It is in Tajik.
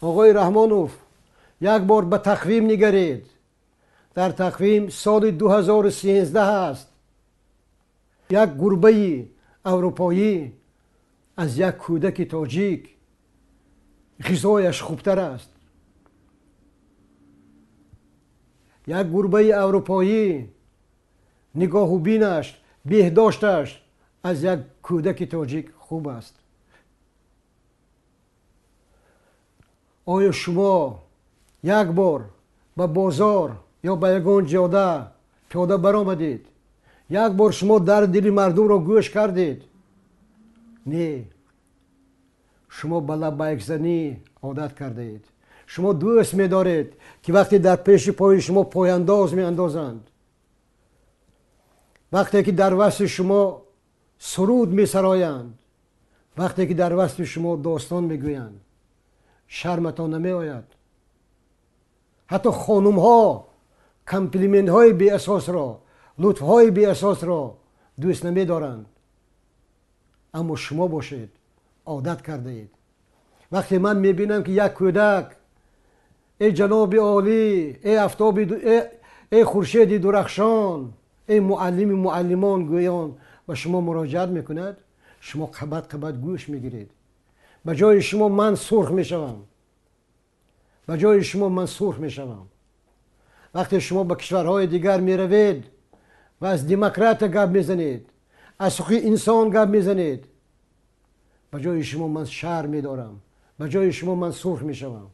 Оғои Раҳмонов, як бор ба тақвим нигаред. Дар тақвим соли 2013 аст. Як гурбаи аврупоӣ аз як кӯдаки тоҷик ғизояш хубтар аст. Як гурбаи аврупоӣ нигоҳу бинаш, беҳдошташ аз як кӯдаки тоҷик хуб аст. Оё шумо як бор ба бозор ё ба ягон ҷода пиёда баромадед? Як бор шумо дарди дили мардумро гӯш кардед? Не. Шумо ба лаббайкзанӣ одат кардаед. Шумо дӯст медоред, ки вақте дар пеши пои шумо пояндоз меандозанд, вақте ки дар васфи шумо суруд месароянд, вақте ки дар васфи шумо достон мегӯянд, шарматон намеояд. Ҳатто хонумҳо комплиментҳои беасосро, лутфҳои беасосро дӯст намедоранд. Аммо шумо бошед, одат кардаед. Вақте ман мебинам, ки як кӯдак эй ҷаноби олӣ, эй афтоби, эй хуршеди дурахшон, эй муаллими муаллимон гӯён ба шумо муроҷиат мекунад, шумо қабат қабат гӯш мегиред. Ба ҷои шумо ман сурх мешавам. Ба ҷои шумо ман сурх мешавам. Вақте шумо ба кишварҳои дигар меравед ва аз демократия гап мезанед, аз ҳуқуқи инсон гап мезанед, ба ҷои шумо ман шарм медорам, ба ҷои шумо ман сурх мешавам.